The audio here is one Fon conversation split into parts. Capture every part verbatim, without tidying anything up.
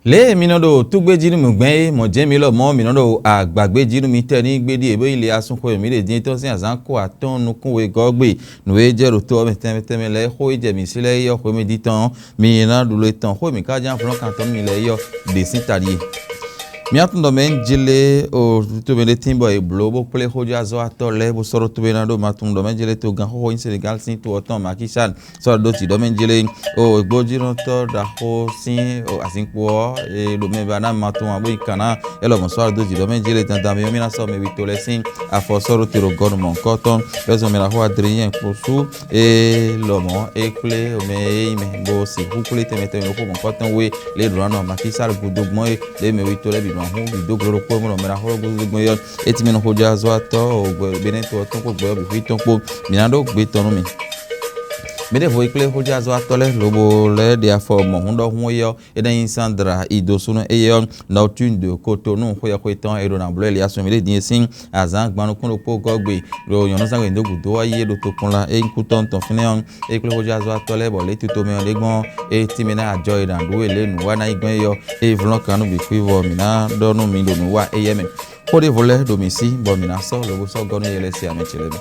Lě e mi nɔ ɖo túgbé jí nú mǐ gbɛn é, mɔ̌ jɛ́n mi lɔmɔ̌ mǐ nɔ ɖo agbǎgbé jí nú mi tɛ́ ní gbéɖíe bó yi le asúnxwe mǐɖě dín tɔ́n sín azǎn ko atɔ́ɔ́n nukún wegɔ́ gbe. Nǔ e jɛ ɖo to ɔ́ mɛ tɛnmɛ tɛnmɛ lɛ́ɛ xó e jɛ mǐ sí lɛ́ɛ é ɔ́, xwé mɛ jí tɔn ɔ́, mi ná ɖu le tɔn. Xó e mǐ ka ján flɔ́n kan tɔn nú mi lɛ́ɛ é ɔ́, ɖě sín ta ɖíe. Mǐ atundɔ mɛ jlé o to mɛ ɖé tín bɔ è blǒ bó kplé xójázɔ́watɔ́ lɛ́ɛ bó sɔ́ ɖó to mɛ ná ɖo ma tunwun ɖɔ mɛ jlé togán xóxó nyí Senegal sín to ɔ́ tɔn Macky Sall sɔ́ ɖó jǐ ɖɔ mɛ jlé o egbójínɔtɔ́ ɖaxó sín o azinkpo ɔ́ e ɖo mɛ ba ná ma tunwun abo yi kan ná é lɔmɔ̌ sɔ́ ɖó jǐ ɖɔ mɛ jlé dandan mɛ ɔ́ mì ná sɔ́ mɛ wi to lɛ́ɛ sín afɔ sɔ́ ɖó te ɖo gɔnu mɔ̌hunkɔtɔn. Pɛ́zɔn mɛ ɖaxó Adrien Kposú e lɔmɔ̌ é kplé mɛ e nyí mɛ bó sixú kplé tɛnmɛ tɛnmɛ ɖokpó mɔ̌hunkɔtɔn we lě ɖǒ ná nɔ Macky Sall gúdo gbɔn é lě mɛ wi to lɛ́ɛ bǐ nɔ hún bǐ dó glo ɖokpó mɔ mɛ ɖaxó gúdo gbɔn é ɔ́, é tínmɛ nɔ xójázɔ́watɔ́ Benɛ́to ɔ́ tɔn kpó gbɛ ɔ́ bǐ xwí tɔn kpó. Mǐ ná ɖó gbe tɔn nú mì. Mɛ ɖěvo yi kplé xójázɔ́watɔ́ lɛ́ɛ lobo lɛ́ ɖe afɔ mɔ̌hun ɖɔhun é ɔ́, é ná nyí Sandra Idosunu éyɛ́ ɔ́, Nɔtún de Kotonu xweyɛxwe tɔn e ɖo nǎ bló Eliasu mǐɖée din é sín azǎn gban nukún ɖokpó gɔ́ gbe ɖo nyɔ̌nuzángbe dó gǔdo ɔ́ yi é ɖo tokpɔnla é nyí kútɔ́ tɔn fínɛ́ ɔ́, é kplé xójázɔ́watɔ́ lɛ́ɛ bɔ lě tito mɛ ɔ́ ɖé gbɔn é tínmɛ ná ajɔ e nǎ ɖu é lě nǔ wa ná yi gbɔn é ɔ́, é vlɔ́n kan nú bǐ xwívɔ mǐ ná ɖɔ nú mi ɖo nǔ wa éyɛ́ mɛ. Xó ɖěvo lɛ́ɛ ɖo mǐ sí bɔ mǐ ná sɔ́ lobo sɔ́ gɔ́ nú yɛ lɛ́ɛ se amɛ ce lɛ́ɛ mɛ.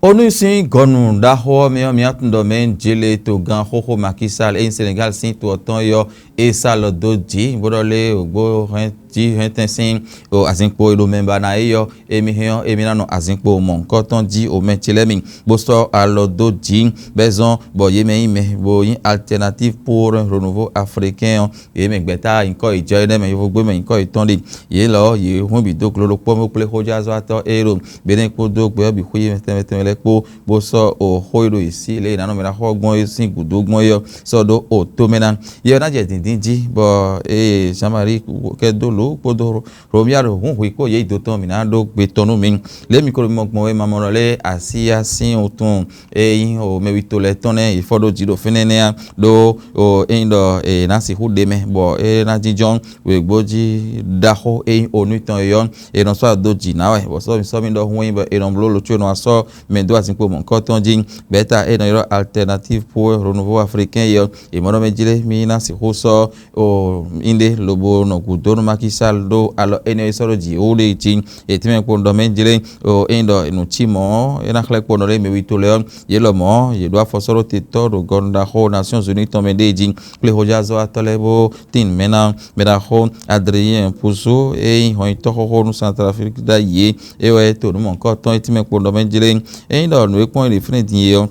Onu sín gɔnu ɖaxó ɔ́ mɛ ɔ́, mǐ tunwun ɖɔ mɛ jele togán xóxó Macky Sall e nyí Senegal sín to ɔ́ tɔn é ɔ́, é sá alɔ dó jǐ bó ɖɔ lé wǒgbó hɛn jí hɛn tɛn sín o azinkpo e ɖo mɛ ba ná é ɔ́, émí hɛn ɔ́, émí ná nɔ azinkpo mɔ̌hunkɔtɔn jí o mɛ ce lɛ́ɛ mi, bó sɔ́ alɔ dó jǐ bɛ́ zɔ́n bɔ yě mɛ nyí mɛ bo nyí alternative pour un renouveau africain ɔ́, yě mɛ gbɛ̌ta nyǐkɔ yějɔ énɛ́ mɛ yovogbé mɛ nyǐkɔ yětɔn ɖe. Yě lɔ ɔ́, yě hún bǐ dó glo ɖokpó mɛ kplé xójázɔ́watɔ́ e ɖo Benɛ́ kpódó gbɛ ɔ́ bǐ xwé tɛnmɛ tɛnmɛ lɛ́ɛ kpó, bó sɔ́ o xó e ɖo yě sí lě e è nǎ nɔ mɛ ná xɔ gbɔn é sín gǔdo gbɔn é ɔ́ sɔ́ ɖó o tó mɛ ná. Yɛ ɔ́ ná jɛ dǐndín jí bɔ ée Jean-Marie kɛdó lǒ kpódó Romuald hǔn hwǐ kpó yě yi do tɔn mǐ ná ɖó gbe tɔn nú mi. Lě mi ko ɖo mimɔ gbɔn wɛ ma mɔ lɔ lé Asyá sín wuntun e nyí o mɛwito lɛ́ɛ tɔn nɛ́ yě fɔ ɖó jǐ ɖo fínɛ́ nɛ́ á ɖó o é nyí ɖɔ è nǎ sixú ɖe mɛ bɔ é ná jínjɔ́n wěgbójí ɖaxó e nyí onu tɔn é ɔ́, è nɔ sɔ́ adó jǐ ná wɛ, bɔ sɔ́mi sɔ́mi ɖɔhun e nyí bɔ è nɔ bló lo có è nɔ wá sɔ́ mɛ dó azinkpo mɔ̌hunkɔtɔn jí. Gbɛ̌ta e è nɔ ylɔ́ Alternative pour Renouveau Africain é ɔ́, è mɔ ɖɔ mɛ jlé mì ná sixú sɔ́ o nyíɖé lobo nɔ gǔdo nú Macky Sall ɖó alɔ énɛ́ e sɔ́ ɖó jǐ wú ɖe jí. È tɛ́nmɛ kpo ɖɔ mɛ jlé o é nyí ɖɔ nǔ cí mɔ̌ é ná xlɛ́ kpo nɔ ɖé mɛ wi to lɛ́ɛ ɔ́, yě lɔmɔ̌ yě ɖó afɔ sɔ́ ɖó te tɔ́ ɖo gɔnu ɖaxó Nations Unies tɔn mɛ ɖée jí kplé xójázɔ́watɔ́ lɛ́ɛ bó tín mɛ ná mɛ ɖaxó Adrien Pouso e nyí hɔnyitɔ́ xóxó nú Centrafrique ɖ'ayǐ é. É wɛ é to nǔ mɔ̌hunkɔtɔn é tínmɛ kpo ɖɔ mɛ jlé. Ényí ɖɔ nǔ e kpɔ́n é ɖi fínɛ́ din é ɔ́,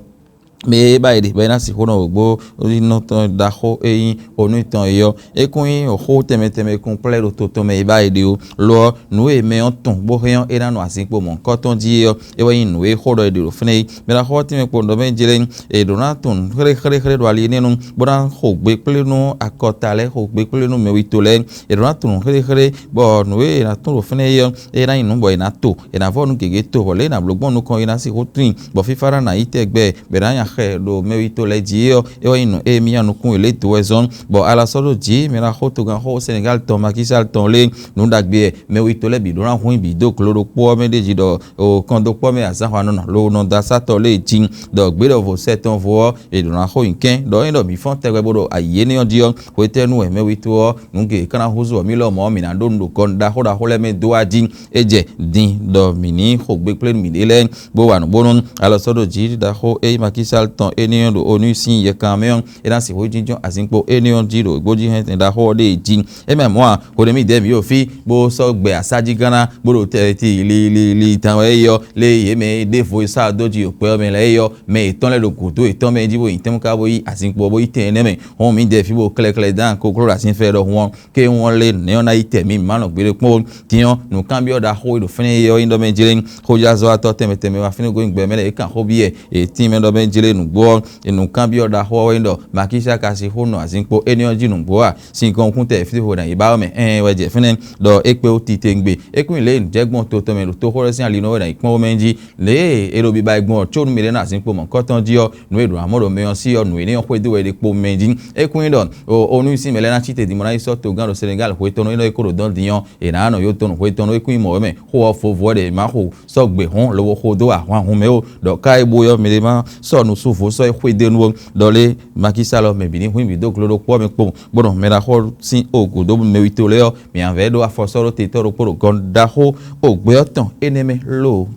mɛ e ba yi ɖi bɔ é ná sixú nɔ wǒgbó nɔ tɔn ɖaxó e nyí onú tɔn é ɔ́, é kún nyí xó tɛnmɛ tɛnmɛ e kún kplá ɛ ɖo to tɔn mɛ e ba yi ɖi ó. Lo ɔ́, nǔ e mɛ ɔ́ tunwun bó hɛn ɔ́, é ná nɔ azinkpo mɔ̌hunkɔtɔn jí é ɔ́, é wɛ nyí nǔ e xó ɖɔ è ɖe ɖo fínɛ́ é. Mɛ ɖaxó ɔ́ tínmɛ kpo ɖɔ mɛ jlé, è ɖǒ ná tunwun xéɖéxéɖé ɖo ali énɛ́ nu, bó ná xo gbe kplé nú akɔta lɛ́ɛ, xo gbe kplé nú mɛwito lɛ́ɛ. È ɖǒ ná tunwun xéɖéxéɖé, bɔ nǔ e è nǎ tunwun ɖo fínɛ́ é ɔ́, é ná nyí nǔ bɔ è nǎ to, è nǎ vɔ nú gěgé to, bɔ lě e è nǎ bló gbɔn nukɔn é ná sixú tíin, bɔ fífá ná ná yi tɛgbɛ, bɔ è nǎ nya xɛ ɖo mɛwito lɛ́ɛ jí é ɔ́, é wɛ nyí nǔ e mì nyi nukún è lě dó wɛ zɔ́n, bɔ ala sɔ́ ɖó jǐ mɛ ná xó togán xó Senegal tɔn Macky Sall tɔn lé, nǔ ɖagbe wɛ mɛwito lɛ́ɛ bǐ ɖó ná hun bǐ dó glo ɖokpó ɔ́ mɛ ɖ'é jí ɖɔ o kɔn dó kpɔ́ mɛ azǎn hwanɔnɔ lo nɔ dó asá tɔ lé jí, ɖɔ gběɖɔvo sɛ tɔn vo ɔ́, è ɖǒ ná xo nyi kɛ́n, ɖɔ é ɖɔ mǐ fɔ́n tɛgbɛ bó ɖo ayǐ énɛ́ ɔ́ jí ɔ́, hwetɛ́nu wɛ mɛwito ɔ́, nǔ gěgé ka ná húzú ɔ́ mì lɔmɔ̌ mǐ ná ɖó nǔ ɖo gɔnu ɖaxó ɖaxó lɛ́ɛ mɛ dó wá jí. É jɛ din ɖɔ mǐ ní xo gbe kplé nú mǐɖée lɛ́ɛ bó wa nǔ bónú alɔ sɔ́ ɖo jǐ ɖaxó e nyí Macky Sall tɔn énɛ́ ɔ́ ɖo onu sín yɛkan mɛ ɔ́, é ná sixú jínjɔ́n azinkpo énɛ́ ɔ́ jí ɖo gbójí hɛn ɖaxó ɔ́ ɖée jí. É mɛ mɔ̌ a, hwenɛ́ mì dɛ̌ mǐ ɖo fí bó sɔ́ gbɛ asá jí gán ná bó ɖo tɛ ti li li li tan wɛ é yɔ lé yě mɛ e ɖěvo e sá dó jí ɖo kpɛ ɔ́ mɛ lɛ́ɛ é yɔ mɛ yětɔn lɛ́ɛ ɖo gǔdo yětɔn mɛ jí bó nyi tɛ́nmɛ ká bó yí azinkpo bó yí tɛn énɛ́ mɛ. Hɔn mǐdɛɛ fí bó klɛ́klɛ́ dán kokló ɖo asin fɛ ɖɔhun ɔ́, ké wɔn lé nɛ̌ ɔ́ ná yi tɛ mǐ mǐ ma nɔ gbeɖé kpɔ́n ó. Din ɔ́, nǔkanbyɔ́ ɖaxó e ɖo fínɛ́ é ɔ́ nyí ɖɔ mɛ jlé xójázɔ́watɔ́ tɛnmɛ tɛnmɛ wá fínɛ́ gosín gbɛ mɛ lɛ́ɛ é kan xó byɔ́ è tínmɛ ɖɔ mɛ jlé Nǔgbó ɔ́, nǔkanbyɔ́ ɖaxó ɔ́ wɛ nyí ɖɔ Makísa ka sixú nɔ azǐnkpo énɛ́ ɔ́ jí nǔgbó a? Sin gɔnkúntɛ fífo ná yi ba ɔ́ mɛ, ɛɛn wɛ jɛ fínɛ́ ɖɔ é kpé wú titewungbe. É kún nyí lě e nǔjɛgbɔn to tɔn mɛ ɖo toxó lɛ́ɛ sín ali nɔ wɛ ná yi kpɔ́n wómɛ jí. Lě e è ɖo biba yi gbɔn ɔ́, có nú mǐɖée ná azǐnkpo mɔ̌kɔtɔn jí ɔ́, nǔ e ɖo amɔ̌ ɖo mɛ ɔ́ sí ɔ́, nǔ énɛ́ ɔ́ xwedó wɛ è ɖe kpo mɛ jí. É kún nyí ɖɔ o, o nú sín mɛ lɛ́ɛ ná cí te din bó ná yi sɔ́ togán ɖo Senegal hwe tɔn nú énɛ́ e kó ɖo dɔn din ɔ́, è nǎ nɔ yó tɔn nǔ hwe tɔn nú é kún nyí mɔ̌ wɛ mɛ. Xó ɔ́ vo vɔ ɖe è má xo sɔ́ gbe hɔn lobo xo dó ahwan hun mɛ ó, ɖɔ ká e bo ɔ́, mɛ ɖé má sɔ́ nusúnvo sɔ́ é xwedó nu ó, ɖɔ lé Makísa lɔ mɛ bǐ ní hwín bǐ dó glo ɖokpó ɔ́ mɛ kpowun, bó nɔ mɛ ɖaxó sín ogo dó mɛwito lɛ́ɛ ɔ́, mǐ a vɛ̌ ɖó afɔ sɔ́ ɖó tetɔ́ ɖokpó ɖo gɔn ɖaxó ogbe ɔ́ tɔn énɛ́ mɛ lóo.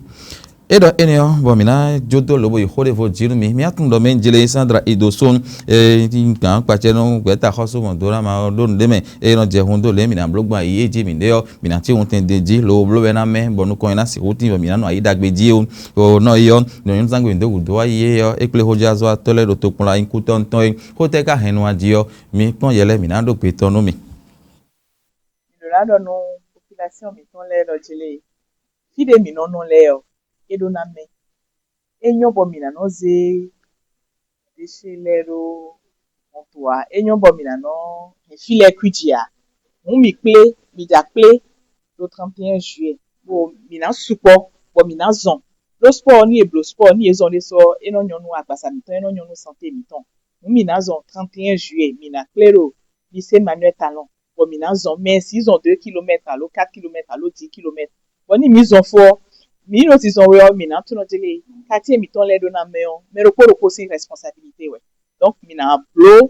É ɖɔ énɛ́ ɔ́, bɔ mǐ ná jó dó lobo yi xó ɖěvo jí nú mi. Mǐ á tunwun ɖɔ mɛ jlé Sandra Idoson e nyí gǎn kpacɛ nú gbɛ̌taxɔ́sú mɔ̌dónáma ɔ́ ɖó nǔɖé mɛ, eye nɔ jɛ hun dó lě e mǐ ná bló gbɔn ayǐ e jí mǐ ɖe ɔ́, mǐ ná cí wuntɛn din jí, lobo bló wɛ ná mɛ, bɔ nukɔn e ná sixú tín bɔ mǐ ná nɔ ayǐ ɖagbe jí ó. Nɔ ɔ́ yi ɔ́, nyɔ̌nyɔ́núzángbé dó gǔdo wá yi é ɔ́, é kplé xójázɔ́watɔ́ lɛ́ɛ ɖo tokpɔnla nyíkútɔ́ tɔn e xó tɛ́ ka hɛn nu a jí ɔ́, mi kpɔ́n yɛ lɛ́ɛ mǐ ná ɖó gbe tɔn nú mi. Mǐ ɖo ná ɖɔ nú population mǐtɔn lɛ́ɛ ɖɔ jlé fí ɖé mǐ nɔ nɔ lɛ́ɛ ɔ́, é ɖó ná mɛ. É nyɔ́ bɔ mǐ ná nɔ zé déchets lɛ́ɛ ɖó hɔnto ǎ. É nyɔ́ bɔ mǐ ná nɔ hɛn fí lɛ́ɛ kwíji ǎ. Hǔn mǐ kplé, mǐ ja kplé ɖo trente et un juillet, bɔ mǐ ná sukpɔ́, bɔ mǐ ná zɔn. Ɖó spɔ́ɔ ní è blǒ spɔ́ɔ ní è zɔn ɖésú ɔ́, é nɔ nyɔ́ nú agbaza mǐtɔn, é nɔ nyɔ́ nú santé mǐtɔn. Hǔn mǐ ná zɔn trente et un juillet, mǐ ná kplé ɖo lycée Manuel Talon, bɔ mǐ ná zɔn, mɛ sǐ zɔn deux kilomètres alo quatre kilomètres alo dix kilomètres, bɔ ní mǐ zɔn fó ɔ́, mǐ nɔ zizɔn we ɔ́, mǐ ná tunɔ délé quartier mǐtɔn lɛ́ɛ ɖó ná mɛ ɔ́, mɛ ɖokpó ɖokpó sín responsabilité wɛ. Donc mǐ ná bló,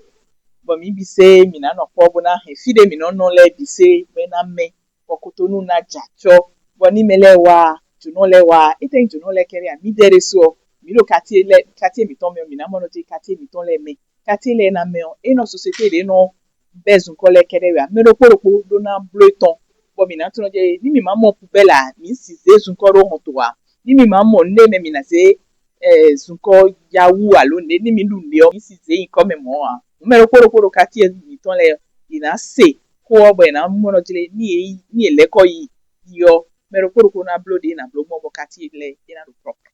bɔ mǐ bǐ se mǐ ná nɔ kpɔ́ bó ná hɛn fí ɖé mǐ nɔ nɔ lɛ́ɛ bǐ se bɔ é ná mɛ, bɔ Kotonu ná jɛ acɔ́, bɔ ní mɛ lɛ́ɛ wá, jǒnɔ lɛ́ɛ wá, étɛ́ nyí jǒnɔ lɛ́ɛ kɛ́ɖɛ́ ǎ? Mǐdɛɛ ɖésú ɔ́, mǐ ɖo quartier lɛ́ɛ, quartier mǐtɔn mɛ ɔ́, mǐ ná mɔ nɔ dó quartier mǐtɔn lɛ́ɛ mɛ. Quartier lɛ́ɛ ná mɛ ɔ́, é nɔ société ɖě nɔ bɛ́ zunkɔ́ lɛ́ɛ kɛ́ɖɛ́ wɛ ǎ. Mɛ ɖokpó ɖokpó ɖó ná bló tɔn, bɔ mǐ ná tunɔ jɛ ní mǐ má mɔ poubelle ǎ, mǐ sì zě zunkɔ́ ɖó hɔnto ǎ. Ní mǐ má mɔ nǔɖé mɛ mǐ ná zé zunkɔ́ ya wú alo nǔɖé ní mǐ ɖu nǔɖé ɔ́, mǐ sì zě nyǐkɔ mɛ mɔ̌ ǎ. Mɛ ɖokpó ɖokpó ɖo quartier mǐtɔn lɛ́ɛ, yě ná se xó ɔ́ bɔ yě ná mɔ nɔ jlé ní yě ní yě lɛ́ kɔ yi yi ɔ́, mɛ ɖokpó ɖokpó ná bló ɖě ná bló gbɔn bɔ quartier lɛ́ɛ é ná ɖo propre.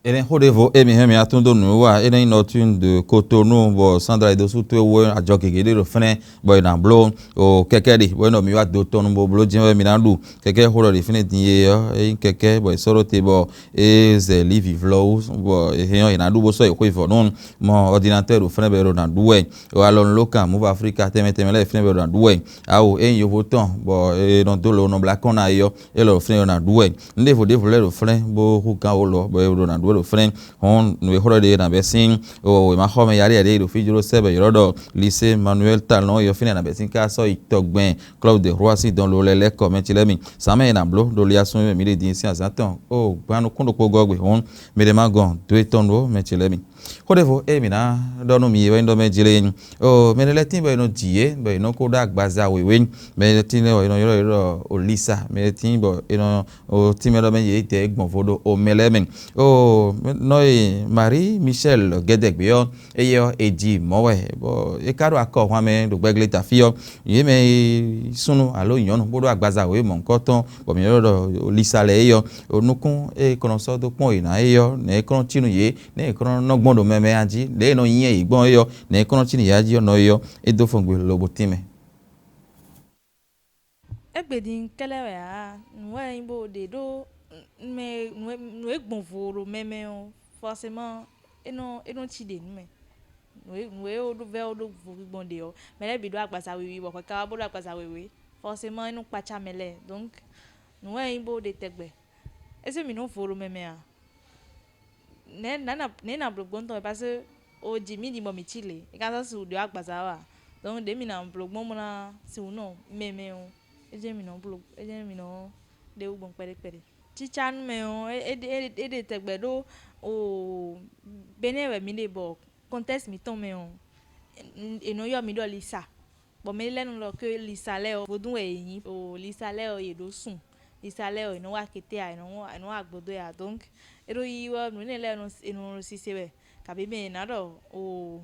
Énɛ́ xó ɖěvo e mǐ hɛn mǐ atún dó nǔ wa, énɛ́ nyí Nɔtún de Kotonu, bɔ Sandra e dó sú towe wú ajɔ gěgé ɖé ɖo fɛ́nɛ, bɔ è nǎ bló o kɛkɛ́ ɖe, bɔ é nɔ mǐ wá do tɔn nu bo bló jɛ́n wɛ mǐ ná ɖu. Kɛkɛ́ xó ɖɔ ɖě fínɛ́ din e ɔ́, é nyí kɛkɛ́ bɔ è sɔ́ ɖó te bɔ é zɛ lǐ vǐvlɔ́ wú, bɔ è hɛn ɔ́, è nǎ ɖu bó sɔ́ è xwé vɔ̌ nú mɔ ɔdinatɛ́ ɖo fɛ́nɛ bɔ è ɖo nǎ ɖu wɛ. Alɔnulókan Move Africa tɛnmɛ tɛnmɛ lɛ́ɛ fɛ́nɛ bɔ è ɖo nǎ ɖu wɛ. Awo, é nyí yovo tɔn bɔ è nɔ dó lǒ nɔ blá kɔn ná é ɔ́, é lɔ ɖo fɛ́nɛ ɖo nǎ ɖu wɛ. Nǔɖévo ɖěvo lɛ́ɛ ɖo flɛ́n bó hú gǎn wǒ lɔ bɔ è ɖo nǎ ɖu wɛ ɖo flɛ́n. Hɔn nǔ e xlɔ́ ɖe nǎ bɛ́ sín wěmaxɔmɛ yaɖé yaɖé ɖo fí jló sɛ́ bɔ è ylɔ́ ɖɔ Lycée Manuel Talon é ɔ́, fínɛ́ nǎ bɛ́ sín ká sɔ́ yi tɔgbɛn Club de Roi sín dɔn lo lɛ́ɛ lɛ́ kɔ mɛ ce lɛ́ɛ mi. Zǎn mɛ è nǎ bló ɖo liasún e mǐ ɖe din sín azǎn tɔn ó gbǎn nukún ɖokpó gɔ́ gbe hɔn mɛ ɖé má gɔn dó etɔn ɖó mɛ ce lɛ́ɛ mi. Xó ɖěvo e mǐ ná ɖɔ nú mi é wɛ nyí ɖɔ mɛ jlé. Oo, mɛ ɖé lɛ́ɛ tín bɔ è nɔ ji yě bɔ è nɔ ko ɖó agbaza wěwé. Mɛ ɖé tín bɔ è nɔ ylɔ́ yě ɖɔ Olisa, mɛ ɖé tín bɔ è nɔ o tínmɛ ɖɔ mɛ yě dɛ gbɔn vo ɖo omɛ lɛ́ɛ mɛ. Oo, nɔ e Marie Michel gɛdɛgbé ɔ́, éyɛ́ ɔ́, è ji mɔ̌ wɛ, bɔ é ka ɖo akɔ hwan mɛ ɖo gbɛgleta fí ɔ́, yě mɛ e súnnu alo nyɔ̌nu bó ɖó agbaza wěwé mɔ̌hunkɔtɔn, bɔ mǐ ylɔ́ ɖɔ Olisa lɛ́ɛ é ɔ́, nukún e è kɔn nɔ sɔ́ dó kpɔ́n yě ná é ɔ́, nɛ̌ é kɔn nɔ cí nú yě, nɛ̌ è kɔn nɔ nɔ gbɔn ɖo mɛmɛ a jí, lě e è nɔ nyi yɛ yě gbɔn é ɔ́, nɛ̌ é kɔn nɔ cí nú yě a jí ɔ́, nɔ é ɔ́, é dó fɔngbe lobo tínmɛ. Égbé din kɛ́lɛ́ wɛ ǎ, nǔ wɛ nyí bó ɖe ɖó mɛ nǔ e gbɔn vo ɖo mɛ mɛ ɔ́, forcément é nɔ é nɔ cí ɖě nú mɛ. Nǔ e nǔ e wó ɖó vɛ́ wó ɖó vo gbɔn ɖě ɔ́, mɛ lɛ́ɛ bǐ ɖó agbaza wiwi bɔ hwɛ ka wá bó ɖó agbaza wěwé, forcément é nɔ kpácá mɛ lɛ́ɛ. Donc nǔ wɛ nyí bó ɖe tɛgbɛ. Ésé mǐ nɔ vo ɖo mɛ mɛ a? Nɛ̌ nǎ nǎ nɛ̌ nǎ bló gbɔn tɔn wɛ, parce que o ji mǐ ɖi bɔ mǐ cí lě, é ka sɔ́ su ɖě agbaza wɛ a? Donc ɖě mǐ nǎ bló gbɔn bó ná sixú nɔ mɛ mɛ ɔ́, é jɛ́n mǐ nɔ bló é jɛ́n mǐ nɔ ɖe wú gbɔn kpɛɖé kpɛɖé. Cícá nú mɛ ɔ́, é ɖe tɛgbɛ ɖó o Benɛ́ wɛ mǐ ɖe bɔ contexte mǐtɔn mɛ ɔ́, è nɔ ylɔ́ mǐ ɖɔ Lisa. Bɔ mɛ lɛ́ɛ nɔ ɖɔ ke Lisa lɛ́ɛ ɔ́, vodún wɛ yě nyí. O Lisa lɛ́ɛ ɔ́, yě ɖó sun. Lisa lɛ́ɛ ɔ́, yě nɔ wá kété a, yě nɔ wá yě nɔ wá agbodó a. Donc é ɖo yiyi wɛ nǔ énɛ́ lɛ́ɛ è nɔ sise wɛ, kabi mɛ è nǎ ɖɔ o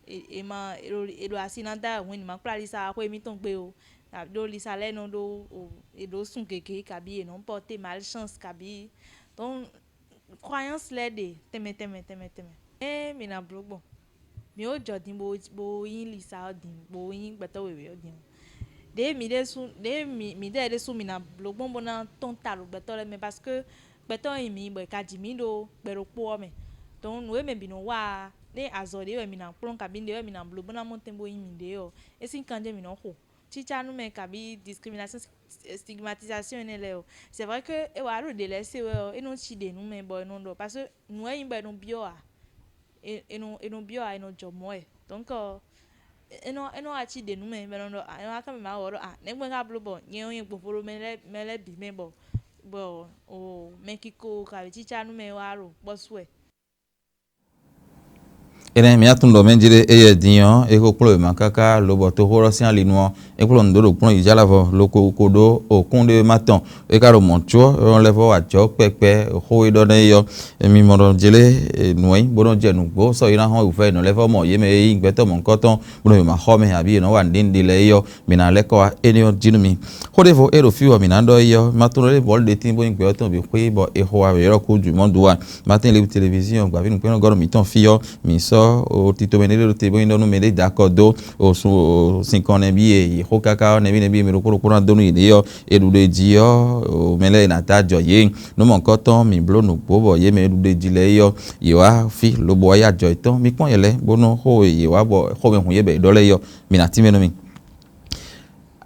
è ma è ɖo asi ná da hwɛ̌n ní ma kplá Lisa wá xwé émítɔn gbe o. Ɖó Lisa lɛ́ɛ nɔ ɖó o è ɖǒ sun gěgé kabi è nɔ pɔ́té malchance kabi. Donc Croyance lɛ́ɛ ɖe tɛnmɛ tɛnmɛ tɛnmɛ tɛnmɛ. Ée mǐ ná bló gbɔn, mǐ ó jɔ din bó bó nyí lisa ɔ́ din, bó nyí gbɛtɔ́ wěwé ɔ́ din. Ɖěe mǐ ɖésú ɖěe mǐ mǐdɛɛ ɖésú mǐ ná bló gbɔn bó ná tɔ́n ta ɖo gbɛtɔ́ lɛ́ɛ mɛ, parce que gbɛtɔ́ nyi mǐ bɔ è ka ji mǐ ɖo gbɛ ɖokpó ɔ́ mɛ. Donc nǔ e mɛ bǐ nɔ wa ɔ́, nú azɔ̌ ɖé wɛ mǐ ná kplɔ́n kabǐ nǔɖé wɛ mǐ ná bló bó ná mɔ tɛn bó nyí mǐɖée ɔ́, é sín kanjé mǐ nɔ xo. Cícá nú mɛ kabí discrimination, stigmatisation énɛ́ lɛ́ɛ ɔ́, c'est vrai que é wǎ ɖo ɖě lɛ́ɛ se wɛ ɔ́, é nɔ cí ɖě nú mɛ bɔ è nɔ ɖɔ, parce que nǔ wɛ nyí bɔ è nɔ byɔ́ ǎ. È nɔ è nɔ byɔ́ ǎ, è nɔ jɔ mɔ̌ wɛ. Donc ɔ́, é nɔ é nɔ wá cí ɖě nú mɛ bɔ è nɔ ɖɔ, è nɔ wá ká mɛ má wɔ ɖɔ a nɛ̌gbɔn ka bló bɔ nyɛ ɔ́ nyɛ gbɔn vo ɖo mɛ lɛ́ɛ mɛ lɛ́ɛ bǐ mɛ bɔ bɔ o mɛ kiko kabí cícá nú mɛ wá ɖo kpɔ́ sú wɛ. Énɛ́ mǐ tunwun ɖɔ mɛ jlé éyɛ́ din ɔ́, é ko kplɔ́n wěma káká lobɔ toxó ɔ́ sín ali nu ɔ́, é kplɔ́n nǔ ɖó ɖo kplɔ́n yi jálá vɔ loko ko ɖó òkún ɖé ma tɔn. É ka ɖo mɔ̌ có ɔ́ lɛ́ vɔ wá jɔ̌ kpɛkpɛ xó e ɖɔ nɛ́ é ɔ́. Mi mɔ ɖɔ jlé nǔ e nyí bó nɔ́ jɛ nǔgbó sɔ́ yi ná hɔn wǔvɛ́ è nɔ lɛ́ vɔ mɔ yě mɛ e nyí gbɛtɔ́ mɔ̌hunkɔtɔn bó nɔ yi ma xɔ mɛ abǐ è nɔ wa nǔɖé nǔɖé lɛ́ɛ é ɔ́, mǐ ná lɛ́ kɔ wá énɛ́ ɔ́ jí nú mi. Xó ɖěvo e ɖo fí wɛ mǐ ná ɖɔ é ɔ́, ma tunwun ɖɔ é bɔ̌lu ɖé tíin bó nyí gbɛ ɔ́ tɔn bǐ xwé bɔ è xo wá wěyɔ́ kú jǔmɔ́ dó wá. Matin Libre Télévision gbaví nǔkpɛ́nnɔ́gɔ́ mǐtɔn fí ɔ́, mǐ sɔ́ titomɛ ɖé ɖo te bó nyí ɖɔ nú mɛɖé da akɔ dó sinkɔn nɛbí e yě xo káká ɔ́, nɛbí nɛbí e mɛ ɖokpó ɖokpó ná dó nú yěɖée ɔ́, è ɖu ɖ'é jí ɔ́, mɛ lɛ́ɛ è nǎ dó ajɔ yě. Nǔ mɔ̌hunkɔtɔn mǐ bló nǔgbó bɔ yě mɛ e ɖu ɖ'é jí lɛ́ɛ é ɔ́, yě wá fí lobo wá yí ajɔ yětɔn. Mi kpɔ́n yě lɛ́ɛ bónú xó e yě wá bɔ xomɛ hun yě bɔ yě ɖɔ lɛ́ɛ é ɔ́, mi ná tínmɛ nú mì.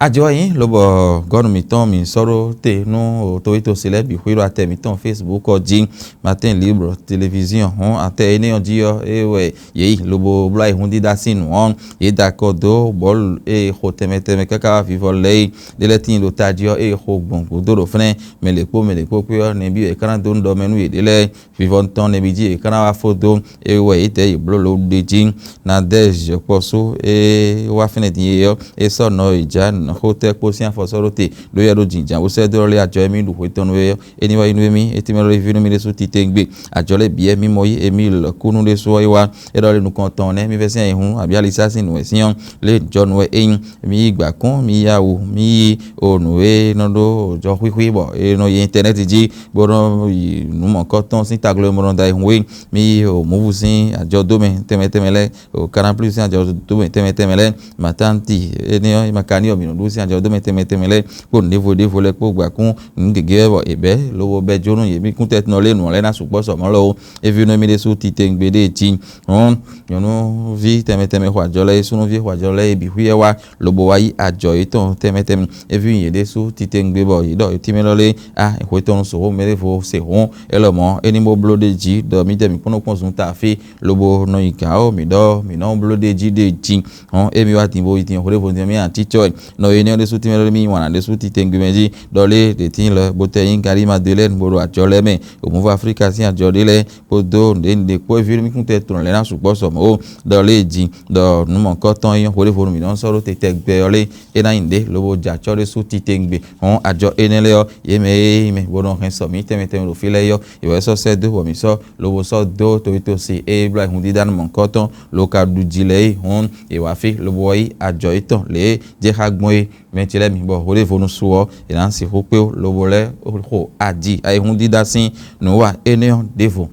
Ajɔ wɛ nyí lobɔ gɔ́nu mǐtɔn mǐ sɔ́ ɖó te nú towítɔ́si lɛ́ɛ bǐ xwíɖɔ atɛ mǐtɔn Facebook ɔ́ jí. Matin Libre Télévision hɔn atɛ énɛ́ ɔ́ jí ɔ́, é wɛ yě yi lobo bló ayǐhúndídá sín nǔ ɔ́, yě da akɔ dó bɔ̌lu e xo tɛnmɛ tɛnmɛ káká wá vivɔ lɛ́ɛ é. Ɖé lɛ́ɛ tíin ɖo tají ɔ́, ée xo gbɔn gǔdo ɖo fɛ́nɛ́, mɛ lě kpó mɛ lě kpó kpé ɔ́, nɛbí wɛ é ka ná dó nú ɖɔ mɛ nú yěɖée lɛ́ɛ. Vivɔ tɔn nɛbí jí è ka ná wá fó dó, é wɛ yě tɛ yě bló lǒ ɖ'é jí. Nadège kpɔ́sú e wá fɛ́nɛ din é ɔ́, é sɔ́ nɔ e jǎ xótɛ́ kpó sín afɔ sɔ́ ɖó te, ɖó yɛ ɖó jǐnjǎn bó sɛ́ dó lɔ́ lé ajɔ émí ɖu hwe tɔn nú é ɔ́. É ní wá yi nú émí, é tɛ́nmɛ lɔ́ lé ví nú mì ɖésú titewungbe. Ajɔ lɛ́ɛ bǐ wɛ mì mɔ yí émí lɔ̌ kú nú ɖésú ɔ́ é wá. É ɖɔ lé nukɔn tɔn nɛ́ mì vɛ́ sín ayǐhún abǐ alisá sín nǔ wɛ sín ɔ́, lé jɔnu wɛ é nyí. Mi yi gbǎkún, mi yi awu, mi yi o nǔ e nɔ ɖó jɔ xwíxwí bɔ è nɔ yi intɛnɛ́ti jí bó nɔ yi nǔ mɔ̌kɔtɔn sín taglomɛ bó nɔ da ayihun wé. Mi yi o mǔvu sín ajɔdómɛ tɛnmɛ tɛnmɛ lɛ́ɛ, o Canal Plus sín ajɔdómɛ tɛnmɛ tɛnmɛ lɛ́ɛ, Matanti énɛ́ ɔ́, Makani ɔ́, mǐ nɔ ɖu sín ajɔdómɛ tɛnmɛ tɛnmɛ lɛ́ɛ kpó nǔɖévo ɖévo lɛ́ɛ kpó gbǎkún nǔ gěgé wɛ bɔ è bɛ̌ lobo bɛ́ jó nú yě. Mi kún tɛ́ nɔ lé nǔ ɔ́ lɛ́ɛ ná sukpɔ́ sɔ mɔ̌ lɔ ó. É ví nú émí ɖésú titewungbe ɖé jí. Hɔn nyɔ̌nuví tɛnmɛ tɛnmɛ xɔ ajɔ lɛ́ɛ, súnnuví xɔ ajɔ lɛ́ɛ bǐ xwíyɛ́ wá lobo wá yí ajɔ yětɔn tɛnmɛ tɛnmɛ. É ví yě ɖésú titewungbe bɔ yě ɖɔ tínmɛ lɔ lé a hwetɔ́nu sǒxo mɛ ɖěvo se hɔn é lɔ mɔ̌ é ní bó bló ɖ'é jí ɖɔ mǐdɛɛ mǐ kpɔ́n nɔ kpɔ́n zun ta fí lobo nɔ nyi gǎn ó mǐ ɖɔ mǐ nɔ bló ɖ'é jí ɖ'é jí. Hɔn émi wá din bo yi din xwéɖévo din mì acícɔ́ ɛ nɔ é nɛ́ ɖésú tínmɛ lɔ mì nyi wǎn ɖésú titewungbe mɛ jí ɖɔ lé ɖě tíin lɔ bó tɛ nyí Gari Madelɛ́ni bó ɖo ajɔ lɛ́ɛ mɛ. Òmùvú Aflíka sín ajɔ ɖé lɛ́ɛ kpódó nǔɖé nǔɖé kpó éví mì kún tɛ tlɔn lɛ́ ná sukpɔ́ sɔ mɔ̌ ó. Ɖɔ lě e jí ɖɔ nǔ mɔ̌kɔtɔn e nyɔ́ hweɖévonu mǐ nɔ sɔ́ ɖó te tɛgbɛ ɔ́ lé, é ná nyí nǔɖé lobo jɛ acɔ́ ɖé sú titewungbe. Hɔn ajɔ énɛ́ lɛ́ɛ ɔ́, yě mɛ e nyí mɛ bó nɔ hɛn sɔ mǐ tɛnmɛ tɛnmɛ ɖo fí lɛ́ɛ é ɔ́, yě wɛ sɔ́ sɛ́ dó bɔ mǐ sɔ́ lobo sɔ́ dó toyitosi e bló ayihún dídá nú mɔ̌kɔtɔn lo ka ɖu jí lɛ́ɛ é. Hɔn yě wá fí lobo wá yí ajɔ yětɔn lě e jɛ xá gbɔn é. Mɛ ce lɛ́ɛ mi bɔ hweɖévonu su ɔ́, è nǎ sixú kpé lobo lɛ́ xo aji ayihún dídá sín nǔ wa énɛ́ ɔ́ ɖěvo.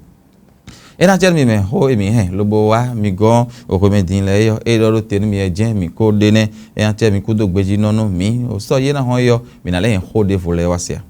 É ná jɛ nú mi mɛ xó e mǐ hɛn lobo wá mi gɔ́n hwemɛ din lɛ́ɛ é ɔ́, é ɖɔ ɖó te nú mi wɛ jɛ́n mǐ ko ɖe nɛ́. É ná cɛ mi kúdó gbejínɔ nú mǐ, sɔ́ yě ná hɔn é ɔ́, mǐ ná lɛ́ hɛn xó ɖěvo lɛ́ɛ wá se a?